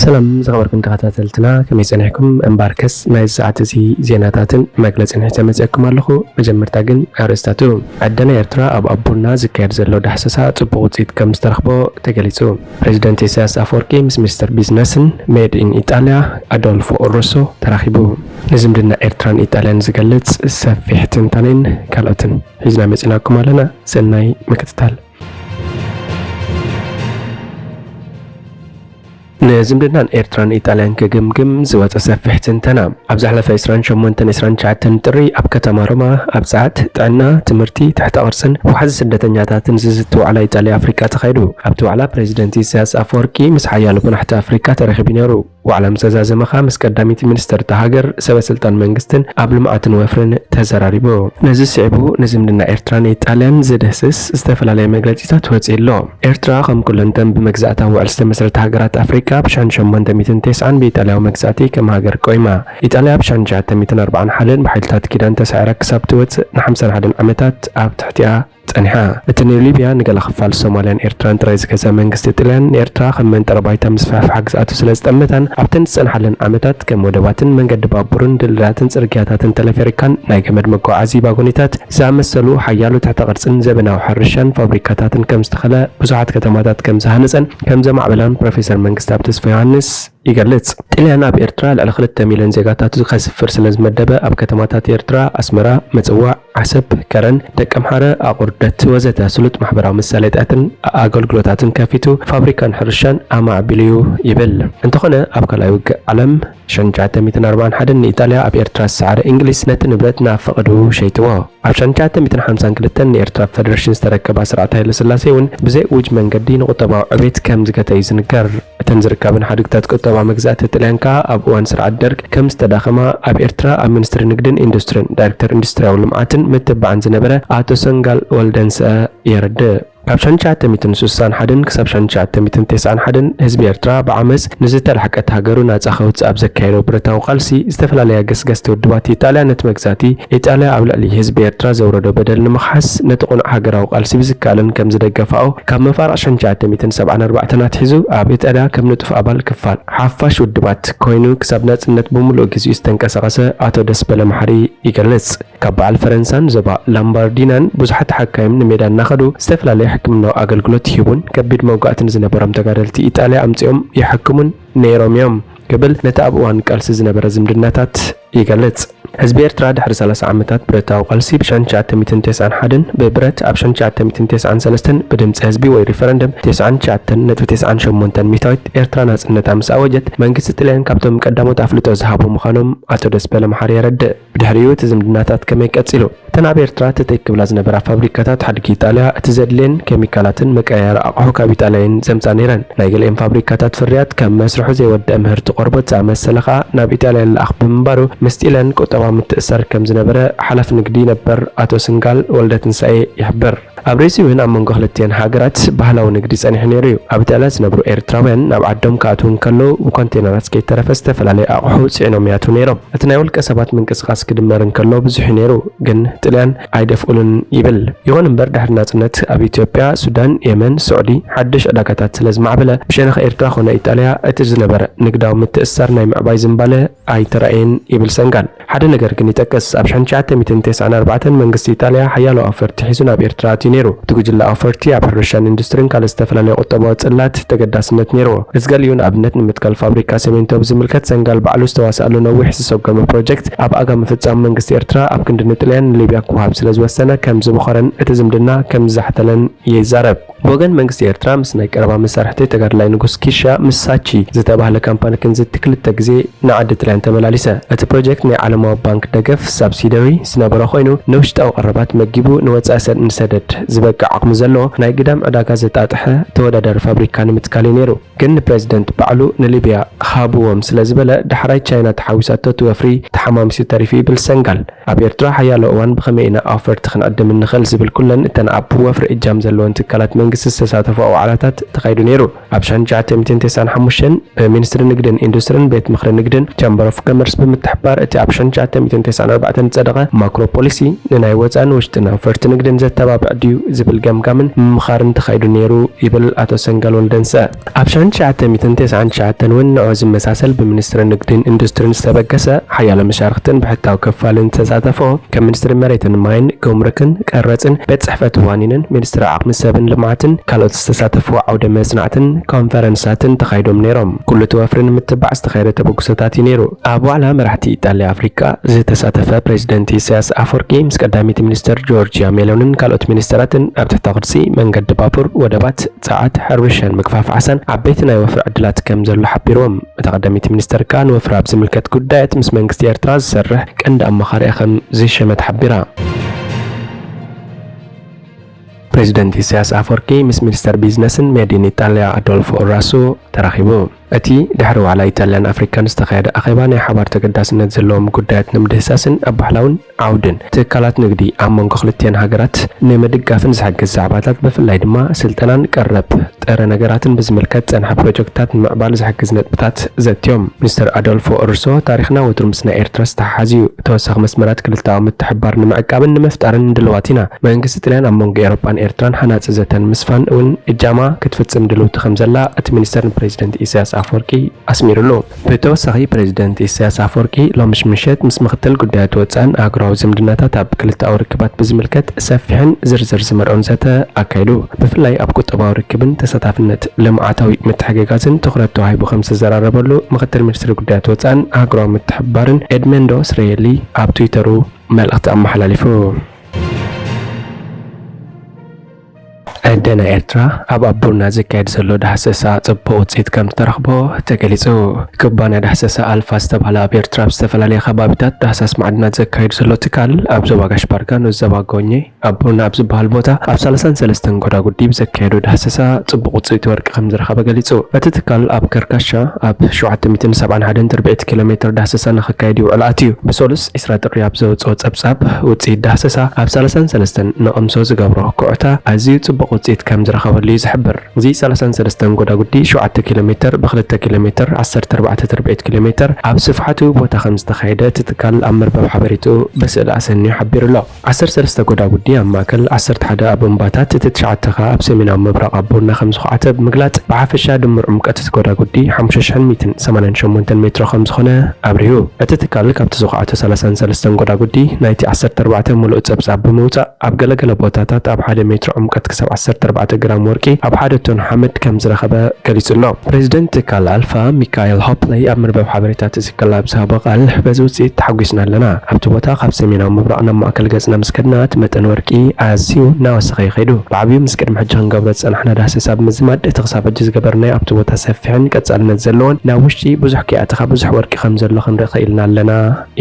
ሰላም ዝኸበርኩም ተኸታተልትና፣ ከመይ ጸኒሕኩም? እምባርከስ ናይ ሰዓት እዚ ዜናታትን መግለጽን ሒዘ መጺአኩም ኣለኹ። መጀመርታ ግን ኣርእስታቱ። ዕደና ኤርትራ ኣብ ኣቦና ዝካየድ ዘሎ ዳህሰሳ ጽቡቕ ውጽኢት ከም ዝተረኽቦ ተገሊጹ። ፕሬዚደንት ኢሳያስ ኣፈወርቂ ምስ ሚኒስተር ቢዝነስን ሜድ ኢን ኢጣልያ ኣዶልፎ ሮሶ ተራኺቡ። ንዝምድና ኤርትራን ኢጣልያን ዝገልጽ ሰፊሕ ትንታኔን ካልኦትን ሒዝና መጺናኩም ኣለና። ሰናይ ምክትታል። ንዝምድናን ኤርትራን ኢጣልያን ክግምግም ዝወጸ ሰፊሕ ትንተና። ኣብ ዝሓለፈ ዕስራን ሸሞንተን ዕስራን ትሽዓተን ጥሪ ኣብ ከተማ ሮማ ኣብ ጸዓት፣ ጥዕና፣ ትምህርቲ፣ ትሕተ ቅርጽን ዋሕዚ ስደተኛታትን ዝዝቲ ዋዕላ ኢጣልያ ኣፍሪቃ ተኻይዱ። ኣብቲ ዋዕላ ፕሬዚደንት ኢሳያስ ኣፈወርቂ ምስ ሓያሎ መራሕቲ ኣፍሪቃ ተረኺቡ ነይሩ። ዋዕላ ምስ ተዛዘመ ኸኣ ምስ ቀዳመይቲ ሚኒስተር እታ ሃገር፣ ሰበ ስልጣን መንግስትን ኣብ ልምዓትን ወፍርን ተዘራሪቡ። ነዚ ስዒቡ ንዝምድና ኤርትራን ኢጣልያን ዝድህስስ ዝተፈላለየ መግለጺታት ወጺኡ ኣሎ። ኤርትራ ከም ኩለን እተን ብመግዛእታዊ ውዕል ዝተመስረታ ሃገራት ኣፍሪቃ ብሽሕን ሸሞንተ ሚእትን ተስዓን ብኢጣልያዊ መግዛእቲ ከም ሃገር ቆይማ። ኢጣልያ ብሽሕን ትሽዓተ ሚእትን ኣርባዓን ሓደን ብሓይልታት ኪዳን ተሳዒራ ክሳብ ትወጽእ ንሓምሳን ሓደን ዓመታት ኣብ ትሕቲኣ ጸኒሓ። እቲ ንሊብያ፣ ንገለ ክፋል ሶማልያን ኤርትራን ጥራይ ዝገዝኣ መንግስቲ ጥልያን፣ ንኤርትራ ከም መንጠሪ ባይታ ምስፍሕፋሕ ግዝኣቱ ስለ ዝጠመታን ኣብተን ዝጸንሓለን ዓመታት ከም ወደባትን መንገዲ ባቡርን ድልድላትን ጽርግያታትን ተለፌሪካን ናይ ገመድ መጓዓዚ ባጎኒታት ዝኣመሰሉ ሓያሎ ትሕተ ቅርጽን ዘበናዊ ሕርሻን ፋብሪካታትን ከም ዝተኸለ፣ ብዙሓት ከተማታት ከም ዝሃነጸን ከም ዘማዕበላን ፕሮፌሰር መንግስተኣብ ተስፋዮሃንስ ይገልጽ። ጥልያን ኣብ ኤርትራ ልዕሊ ክልተ ሚልዮን ዜጋታቱ ከስፍር ስለ ዝመደበ፣ ኣብ ከተማታት ኤርትራ ኣስመራ፣ ምጽዋዕ፣ ዓሰብ፣ ከረን፣ ደቀምሓረ፣ ኣቑርደት ወዘተ ስሉጥ ማሕበራዊ መሳለጥያትን ኣገልግሎታትን ከፊቱ፣ ፋብሪካን ሕርሻን ኣማዕቢሉ'ዩ ይብል። እንተኾነ፣ ኣብ ካልኣይ ውግእ ዓለም ሽሕን ትሽዓተ ሚእትን ኣርባዓን ሓደን ንኢጣልያ ኣብ ኤርትራ ዝሰዓረ እንግሊዝ ነቲ ንብረት ናብ ፈቐድኡ ሸይጥዎ። ኣብ ሽሕን ትሽዓተ ሚእትን ሓምሳን ክልተን ንኤርትራ ብፈደረሽን ዝተረከባ ስርዓት ሃይለስላሴ እውን ብዘይ እዉጅ መንገዲ ንቁጠባዊ ዕቤት ከም ዝገተ እዩ ዝንገር። እተን ዝርካብን ሓድግታት ቁጠባ መግዛእቲ ጥልያን ከኣ ኣብ እዋን ስርዓት ደርግ ከም ዝተዳኸማ ኣብ ኤርትራ ኣብ ሚኒስትሪ ንግድን ኢንዱስትሪን ዳይሬክተር ኢንዱስትሪያዊ ልምዓትን ምትብባዕን ዝነበረ ኣቶ ሰንጋል ወልደንሰ የረድእ። ካብ ሽሕን ትሽዓተ ሚእትን ስሳን ሓደን ክሳብ ሽሕን ትሽዓተ ሚእትን ተስዓን ሓደን ህዝቢ ኤርትራ ብዓመጽ ንዝተላሕቀት ሃገሩ ናጻ ከውጽእ ኣብ ዘካየዶ ብረታዊ ቃልሲ፣ ዝተፈላለያ ገስገስቲ ውድባት ኢጣልያ ነቲ መግዛእቲ ኢጣልያ ኣብ ልዕሊ ህዝቢ ኤርትራ ዘውረዶ በደል ንምኽሓስ ነቲ ቅኑዕ ሃገራዊ ቃልሲ ብዝከኣለን ከም ዝደገፋኦ፣ ካብ መፋርቕ ሽሕን ትሽዓተ ሚእትን ሰብዓን ኣርባዕተን ኣትሒዙ ኣብ ኢጣልያ ከም ንጡፍ ኣባል ክፋል ሓፋሽ ውድባት ኮይኑ ክሳብ ናጽነት ብምሉእ ግዜኡ ዝተንቀሳቐሰ ኣቶ ደስበለ መሓሪ ይገልጽ። ካብ በዓል ፈረንሳን ዞባ ላምባርዲናን ብዙሓት ሓካይም ንሜዳ እናኸዱ ዝተፈላለየ ሕክምናዊ ኣገልግሎት ይህቡን ከቢድ መውጋእቲ ንዝነበሮም ተጋደልቲ ኢጣልያ ኣምጺኦም የሕክሙን ነይሮም እዮም ክብል ነቲ ኣብ እዋን ቃልሲ ዝነበረ ዝምድናታት ይገልጽ። ህዝቢ ኤርትራ ድሕሪ ሰላሳ ዓመታት ብረታዊ ቃልሲ ብ ሽሕን ትሽዓተ ሚእትን ተስዓን ሓደን ብብረት፣ ኣብ ሽሕን ትሽዓተ ሚእትን ተስዓን ሰለስተን ብድምጺ ህዝቢ ወይ ሪፈረንደም ተስዓን ትሽዓተን ነጥቢ ተስዓን ሸሞንተን ሚእታዊት ኤርትራ ናጽነታ ምስ ኣወጀት፣ መንግስቲ ጥልያን ካብቶም ቀዳሞት ኣፍልጦ ዝሃቡ ምዃኖም ኣቶ ደስበለ መሓሪ የረድእ። ብድሕሪኡ እቲ ዝምድናታት ከመይ ቀጺሉ? እተን ኣብ ኤርትራ ትተይ ክብላ ዝነበራ ፋብሪካታት ሓድጊ ኢጣልያ፣ እቲ ዘድልየን ኬሚካላትን መቀያየሪ ኣቕሑ ካብ ኢጣልያ እየን ዘምጽኣ ነይረን። ናይ ገሊአን ፋብሪካታት ፍርያት ከም መስርሑ ዘይወደአ ምህርቲ ቆርበት ዝኣመሰለ ከኣ ናብ ኢጣልያ ይለኣኽ ብምንባሩ፣ ምስ ጥልያን ቁጠባዊ ምትእስሳር ከም ዝነበረ ሓላፊ ንግዲ ነበር ኣቶ ስንጋል ወልደትንሳኤ ይሕብር። ኣብ ርእሲኡ እውን ኣብ መንጎ ክልቲአን ሃገራት ባህላዊ ንግዲ ጸኒሑ ነይሩ እዩ። ኣብ ኢጣልያ ዝነብሩ ኤርትራውያን ናብ ዓዶም ክኣትዉ እንከለዉ ብኮንቴነራት ከይተረፈ ዝተፈላለየ ኣቕሑ ጽዒኖም ይኣትዉ ነይሮም። እቲ ናይ ውልቀ ሰባት ምንቅስቓስ ክድመር እንከሎ ብዙሕ እዩ ነይሩ፣ ግን ጥልያን ኣይደፍኡሉን ይብል። ይኹን እምበር ድሕሪ ናጽነት ኣብ ኢትዮጵያ፣ ሱዳን፣ የመን፣ ስዑዲ ሓድሽ ዕዳጋታት ስለ ዝማዕበለ ብሸነኽ ኤርትራ ኾነ ኢጣልያ እቲ ዝነበረ ንግዳዊ ምትእስሳር ናይ ምዕባይ ዝንባለ ኣይተራእየን ይብል ሰንጋል። ሓደ ነገር ግን ይጠቅስ። ኣብ ሽሕን ትሽዓተ ሚእትን ተስዓን ኣርባዕተን መንግስቲ ኢጣልያ ሓያሎ ኣውፈርቲ ሒዙ ናብ ኤርትራ ኣትዩ ነይሩ። እቲ ጉጅለ ኣውፈርቲ ኣብ ሕርሻን ኢንዱስትሪን ካልእ ዝተፈላለየ ቁጠባዊ ጽላት ተገዳስነት ነይርዎ። እዚ ገሊኡ ንኣብነት ንምትካል ፋብሪካ ሰሜንቶ ብዝምልከት ሰንጋል ባዕሉ ዝተዋስኣሉ ነዊሕ ዝሰጎመ ፕሮጀክት ኣብ ኣጋ ምፍጻሙ መንግስቲ ኤርትራ ኣብ ክንዲ ንጥልያን ንሊብያ ክወሃብ ስለ ዝወሰነ ከም ዝቦኸረን እቲ ዝምድና ከም ዝዛሕተለን ይዛረብ። ብወገን መንግስቲ ኤርትራ ምስ ናይ ቀረባ መሳርሕተይ ተጋድላይ ንጉስ ኪሻ ምስ ሳቺ ዝተባህለ ካምፓኒ ክንዝቲ ክልተ ግዜ ንዓዲ ጥልያን ተመላሊሰ። እቲ ፕሮጀክት ናይ ዓለማዊ ባንክ ደገፍ ሳብሲደሪ ዝነበሮ ኮይኑ፣ ንውሽጣዊ ቀረባት መጊቡ ንወጻኢ ሰ-፣ ንሰደድ ዝበቅዕ ዓቕሚ ዘለዎ ናይ ግዳም ዕዳጋ ዘጣጥሐ ተወዳዳሪ ፋብሪካ ንምትካል እዩ ነይሩ። ግን ንፕሬዚደንት ባዕሉ ንሊብያ ሃብዎም ስለ ዝበለ፣ ዳሕራይ ቻይና ተሓዊሳቶ እቲ ወፍሪ ተሓማሚሱ ተሪፉ ይብል ሰንጋል። ኣብ ኤርትራ ሓያሎ እዋን ብኸመይ ኢና ኣውፈርቲ ክንዕድም እንኽእል ዝብል ኩለን እተን ኣብ ወፍሪ እጃም ዘለወን ትካላት መንግስቲ ዝተሳተፍኦ ዋዕላታት ተኻይዱ ነይሩ። ኣብ ሽሕን ትሽዓተ ሚእትን ተስዓን ሓሙሽተን ብሚኒስትሪ ንግድን ኢንዱስትሪን ቤት ምኽሪ ንግድን ቻምበር ኦፍ ኮመርስ ብምትሕብባር እቲ ኣብ ሽሕን ትሽዓተ ሚእትን ተስዓን ኣርባዕተን ዝጸደቐ ማክሮ ፖሊሲ ንናይ ወጻእን ውሽጥን ኣውፈርቲ ንግድን ዘተባብዕ ድዩ እዩ ዝብል ገምጋምን ምምኻርን ተኻይዱ ነይሩ ይብል ኣቶ ሰንጋል ወልደንሰ። ኣብ ሸሕን ትሽዓተ ሚእትን ተስዓን ትሽዓተን እውን ንዑ ዝመሳሰል ብሚኒስትሪ ንግድን ኢንዱስትሪን ዝተበገሰ ሓያሎ መሻርክትን ብሕታዊ ክፋልን ዝተሳተፎ ከም ሚኒስትሪ መሬትን ማይን፣ ጉምሩክን ቀረፅን፣ ቤት ፅሕፈት ዋኒንን ሚኒስትሪ ዓቕሚ ሰብን ልምዓትን ካልኦት ዝተሳተፍዎ ዓውደ መፅናዕትን ኮንፈረንሳትን ተኻይዶም ነይሮም። ኩሉ እቲ ወፍሪ ንምትባዕ ዝተኻየደ ተበግሶታት እዩ ነይሩ። ኣብ ዋዕላ መራሕቲ ኢጣልያ ኣፍሪቃ ዝተሳተፈ ፕሬዚደንት ኢሳያስ ኣፈወርቂ ምስ ቀዳመይቲ ሚኒስትር ጆርጂያ ሜሎንን ካልኦት ሚኒስትራትን ኣብ ትሕተ ቅርጺ መንገዲ ባቡር፣ ወደባት፣ ጸዓት፣ ሕርሻን ምግፋፍ ዓሳን ዓበይቲ ናይ ወፍሪ ዕድላት ከም ዘሎ ሓቢርዎም። እታ ቀዳመይቲ ሚኒስትር ከኣ ንወፍሪ ኣብ ዝምልከት ጉዳያት ምስ መንግስቲ ኤርትራ ዝሰርሕ ቀንዲ ኣማኻሪኣ ከም ዝሸመት ሓቢራ። ፕሬዚደንት ኢሳያስ ኣፈወርቂ ምስ ሚኒስተር ቢዝነስን ሜድን ኢጣልያ ኣዶልፎ ኦራሶ ተራኺቡ። እቲ ድሕሪ ዋዕላ ኢጣልያን ኣፍሪካን ዝተኻየደ ኣኼባ ናይ ሓባር ተገዳስነት ዘለዎም ጉዳያት ንምድህሳስን ኣብ ባህላውን ዓውድን ትካላት ንግዲ ኣብ መንጎ ክልቲአን ሃገራት ንምድጋፍን ዝሕግዝ ዛዕባታት ብፍላይ ድማ ስልጠናን ቀረብ ጥረ ነገራትን ብዝምልከት ዝጸንሐ ፕሮጀክትታት ንምዕባል ዝሕግዝ ነጥብታት ዘትዮም። ሚኒስተር ኣዶልፎ ኦርሶ ታሪኽና ወትሩ ምስ ናይ ኤርትራ ዝተሓሓዝ እዩ። ተወሳኺ መስመራት ክልተኣዊ ምትሕብባር ንምዕቃብን ንምፍጣርን ድልዋት ኢና። መንግስቲ ጥልያን ኣብ መንጎ ኤውሮጳን ኤርትራን ሃናጺ ዘተ ንምስፋን እውን እጃማ ክትፍጽም ድልውቲ ከም ዘላ እቲ ሚኒስተር ንፕሬዚደንት ኢሳያስ ኣፈወርቂ ኣስሚሩሉ። ብተወሳኺ ፕሬዚደንት ኢሳያስ ኣፈወርቂ ሎምሽ ምሸት ምስ ምክትል ጉዳያት ወጻእን ኣህጉራዊ ዝምድናታት ኣብ ክልተኣዊ ርክባት ብዝምልከት ሰፊሕን ዝርዝር ዝመልኦን ዘተ ኣካይዱ። ብፍላይ ኣብ ቁጠባዊ ርክብን ተሳታፍነት ልምዓታዊ ምትሕግጋዝን ትኹረት ተዋሂቡ ከም ዝተዘራረበሉ ምክትል ሚኒስትሪ ጉዳያት ወጻእን ኣህጉራዊ ምትሕብባርን ኤድመንዶ ስሬሊ ኣብ ትዊተሩ መልእኽቲ ኣመሓላሊፉ። ዕደና ኤርትራ ኣብ ኣቦና ዝካየድ ዘሎ ዳህሰሳ ጽቡቕ ውጽኢት ከም ዝተረኽቦ ተገሊጹ። ኩባንያ ዳህሰሳ ኣልፋ ዝተባህለ ኣብ ኤርትራ ኣብ ዝተፈላለየ ከባቢታት ዳህሳስ ማዕድናት ዘካይድ ዘሎ ትካል ኣብ ዞባ ጋሽ ባርጋ ንኡስ ዞባ ጎኘ ኣቦና ኣብ ዝበሃል ቦታ ኣብ ሰላሳን ሰለስተን ጎዳጉዲ ብዘካየዶ ዳህሰሳ ጽቡቕ ውጽኢት ወርቂ ከም ዝረኸበ ገሊጹ። እቲ ትካል ኣብ ከርካሻ ኣብ ሸውዓተ ሚእትን ሰብዓን ሓደን ትርብዒት ኪሎ ሜትር ዳህሰሳ ንኸካየድ ይውዕል ኣትዩ። ብሰሉስ ዕስራ ጥሪ ኣብ ዘውጽኦ ጸብጻብ ውጽኢት ዳህሰሳ ኣብ ሰላሳን ሰለስተን ነቐምሶ ዝገብሮ ኩዕታ ኣዝዩ ጽቡቕ ውጽኢት ከም ዝረኸበሉ እዩ ዝሕብር። እዚ ሰላሳን ሰለስተን ጎዳጉዲ ሸውዓተ ኪሎ ሜትር ብክልተ ኪሎ ሜትር ዓሰርተ ኣርባዕተ ትርብዒት ኪሎ ሜትር ኣብ ስፍሓቱ ቦታ ከም ዝተኻየደ እቲ ትካል ኣብ መርበብ ሓበሬትኡ ብስእሊ ኣሰንዩ ሓቢሩ ኣሎ። ዓሰርተ ሰለስተ ጎዳጉዲ ኣብ ማእከል፣ ዓሰርተ ሓደ ኣብ እምባታት፣ እቲ ትሽዓተ ከኣ ኣብ ሰሜናዊ ምብራቕ ኣቦና ከም ዝኹዓተ ብምግላጽ፣ ብሓፈሻ ድምር ዕምቀት እቲ ጎዳጉዲ ሓሙሽተ ሽሕን ሚእትን ሰማንያን ሸሞንተን ሜትሮ ከም ዝኾነ ኣብሪሁ። እቲ ትካል ካብቲ ዝኹዓቶ ሰላሳን ሰለስተን ጎዳጉዲ ናይቲ ዓሰርተ ኣርባዕተ ምሉእ ጸብጻብ ብምውጻእ፣ ኣብ ገለገለ ቦታታት ኣብ ሓደ ሜትሮ ዕምቀት ክሳብ ዓሰርተ ኣርባዕተ ግራም ወርቂ ኣብ ሓደ ቶን ሓመድ ከም ዝረኸበ ገሊጹ ኣሎ። ፕሬዚደንት ትካል ኣልፋ ሚካኤል ሆፕለይ ኣብ መርበብ ሓበሬታ እቲ ትካል ኣብ ዝሃቦ ቃል፣ በዚ ውጽኢት ተሓጒስና ኣለና። ኣብቲ ቦታ ካብ ሰሜናዊ ምብራቕ ናብ ማእከል ገጽና ምስ ከድና፣ እቲ መጠን ወርቂ ኣዝዩ እናወሰኸ እዩ ከይዱ። ብዓብዩ ምስ ቅድሚ ሕጂ ክንገብሮ ዝጸናሕና ዳህሰሳ ብምዝማድ፣ እቲ ክሳብ ሕጂ ዝገበርናዮ ኣብቲ ቦታ ሰፊሕን ቀጻልነት ዘለዎን፣ ናብ ውሽጢ ብዙሕ ከይኣተኻ ብዙሕ ወርቂ ከም ዘሎ ክንርኢ ኽኢልና ኣለና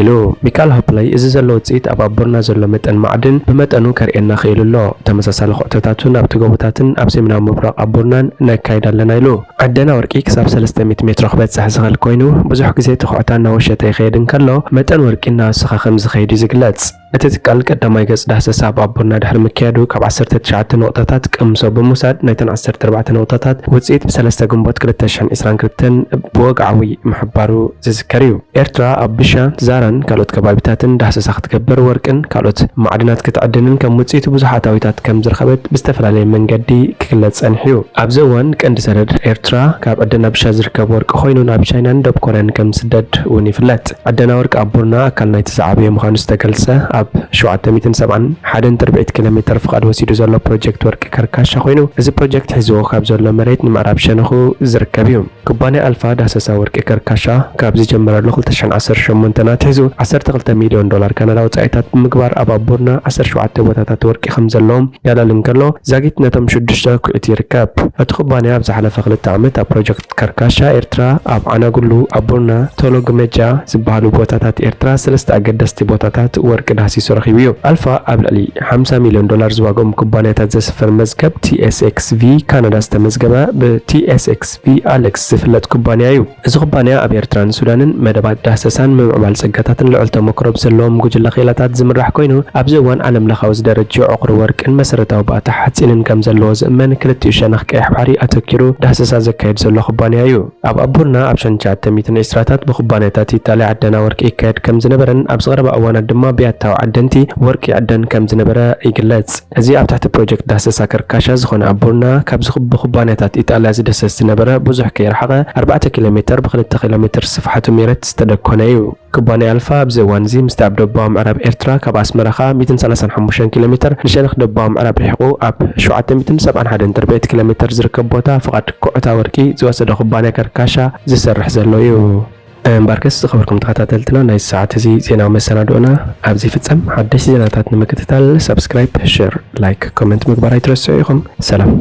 ኢሉ። ሚካል ሆፕለይ፣ እዚ ዘሎ ውጽኢት ኣብ ኣቦርና ዘሎ መጠን ማዕድን ብመጠኑ ከርእየና ክኢሉ ኣሎ። ተመሳሳሊ ኩዕቶታት እውን ኣብቲ ጎቦታትን ኣብ ሰሜናዊ ምብራቕ ኣቦርናን ነካይድ ኣለና ኢሉ። ዕደና ወርቂ ክሳብ ሰለስተ ሚእቲ ሜትሮ ክበጽሕ ዝኽእል ኮይኑ፣ ብዙሕ ግዜ እቲ ኩዕታ እናወሸጠ ይኸይድ እንከሎ፣ መጠን ወርቂ እናወሰኸ ከም ዝኸይድ እዩ ዝግለጽ። እቲ ትካል ቀዳማይ ገጽ ዳህሰሳ ኣብ ኣቦርና ድሕሪ ምክያዱ፣ ካብ ዓሰርተ ትሽዓተ ነቑጣታት ቅምሶ ብምውሳድ፣ ናይተን ዓሰርተ ኣርባዕተ ነቑጣታት ውጽኢት ብሰለስተ ግንቦት ክልተ ሽሕን ዕስራን ክልተን ብወግዓዊ ምሕባሩ ዝዝከር እዩ። ኤርትራ ኣብ ብሻ፣ ዛራን ካልኦት ከባቢታትን ዳህሰሳ ክትገብር፣ ወርቅን ካልኦት ማዕድናት ክትዕድንን ከም ውጽኢቱ ብዙሕ ኣታዊታት ከም ዝረኸበት ብዝተፈላለየ መንገዲ ክግለጽ ጸኒሑ እዩ። ኣብዚ እዋን ቀንዲ ሰደድ ኤርትራ ካብ ዕደና ብሻ ዝርከብ ወርቂ ኮይኑ፣ ናብ ቻይናን ደቡብ ኮርያን ከም ዝስደድ እውን ይፍለጥ። ዕደና ወርቂ ኣቦርና ኣካል ናይቲ ዝዓበየ ምዃኑ ዝተገልጸ፣ ኣብ ሸውዓተ ሚእትን ሰብዓን ሓደን ትርብዒት ኪሎ ሜትር ፍቓድ ወሲዱ ዘሎ ፕሮጀክት ወርቂ ከርካሻ ኮይኑ፣ እዚ ፕሮጀክት ሒዝዎ ካብ ዘሎ መሬት ንምዕራብ ሸነኹ ዝርከብ እዩ። ኩባንያ ኣልፋ ዳህሰሳ ወርቂ ከርካሻ ካብ ዝጀመረሉ ክልተ ሽሕን ዓሰርተ ሸሞንተን ኣትሒዙ፣ ዓሰርተ ክልተ ሚልዮን ዶላር ካናዳ ወጻኢታት ብምግባር፣ ኣብ ኣቦርና ዓሰርተ ሸውዓተ ቦታታት ወርቂ ከም ዘለዎም የዕልል እንከሎ፣ ዛጊት ነቶም ሽዱሽተ ኩዒት ይርከብ። እቲ ኩባንያ ኣብ ዝሓለፈ ክልተ ዓመት ኣብ ፕሮጀክት ከርካሻ ኤርትራ፣ ኣብ ዓናጉሉ፣ ኣቦርና፣ ቶሎግመጃ ዝበሃሉ ቦታታት ኤርትራ ሰለስተ ኣገደስቲ ቦታታት ወርቂ ዳህሲሱ ረኺቡ እዩ። ኣልፋ ኣብ ልዕሊ ሓምሳ ሚልዮን ዶላር ዝዋግኦም ኩባንያታት ዘስፍር መዝገብ ቲ ኤስ ኤክስ ቪ ካናዳ ዝተመዝገበ፣ ብ ቲ ኤስ ኤክስ ቪ ኣሌክስ ዝፍለጥ ኩባንያ እዩ። እዚ ኩባንያ ኣብ ኤርትራን ሱዳንን መደባት ዳህሰሳን ምምዕባል ጸጋታትን ልዑል ተመክሮ ብዘለዎም ጉጅለ ክኢላታት ዝምራሕ ኮይኑ፣ ኣብዚ እዋን ዓለምለኻዊ ዝደረጀ ዕቑር ወርቅን መሰረታዊ ባእታ ሓጺንን ከም ዘለዎ ዝእመን፣ ክልቲኡ ሸነኽ ቀይሕ ባሕሪ ኣተኪሩ ዳህሰሳ ዘካይድ ዘሎ ኩባንያ እዩ። ኣብ ኣቦርና ኣብ ሸንሻተ ሚእትን ዕስራታት ብኩባንያታት ኢጣልያ ዕደና ወርቂ ይካየድ ከም ዝነበረን፣ ኣብዚ ቀረባ እዋናት ድማ ብያታዊ ዓደንቲ ወርቂ ይዕደን ከም ዝነበረ ይግለጽ። እዚ ኣብ ትሕቲ ፕሮጀክት ዳህሰሳ ከርካሻ ዝኾነ ኣቦና፣ ካብዚ ኩብ-፣ ብኩባንያታት ኢጣልያ ዝድህሰስ ዝነበረ ብዙሕ ከይረሓቐ፣ ኣርባዕተ ኪሎ ሜተር ብኽልተ ኪሎ ሜተር ስፍሓቱ ሜረት ዝተደኮነ እዩ። ኩባንያ ኣልፋ ኣብዚ እዋን እዚ ምስቲ ኣብ ደቡባዊ ምዕራብ ኤርትራ ካብ ኣስመራ ከኣ ሚእትን ሰላሳን ሓሙሽተን ኪሎ ሜተር ንሸነኽ ደቡባዊ ምዕራብ ርሒቑ ኣብ ሸውዓተ ሚእትን ሰብዓን ሓደን ድርብዒት ኪሎ ሜተር ዝርከብ ቦታ ፍቓድ ኩዕታ ወርቂ ዝወሰደ ኩባንያ ከርካሻ ዝሰርሕ ዘሎ እዩ። እምበርከስ ዝኸበርኩም ተኸታተልትና፣ ናይ ሰዓት እዚ ዜናዊ መሰናድኦና ኣብዚ ይፍጸም። ሓደሽቲ ዜናታት ንምክትታል ሰብስክራይብ፣ ሸር፣ ላይክ፣ ኮመንት ምግባር ኣይትረስዑ ኢኹም። ሰላም።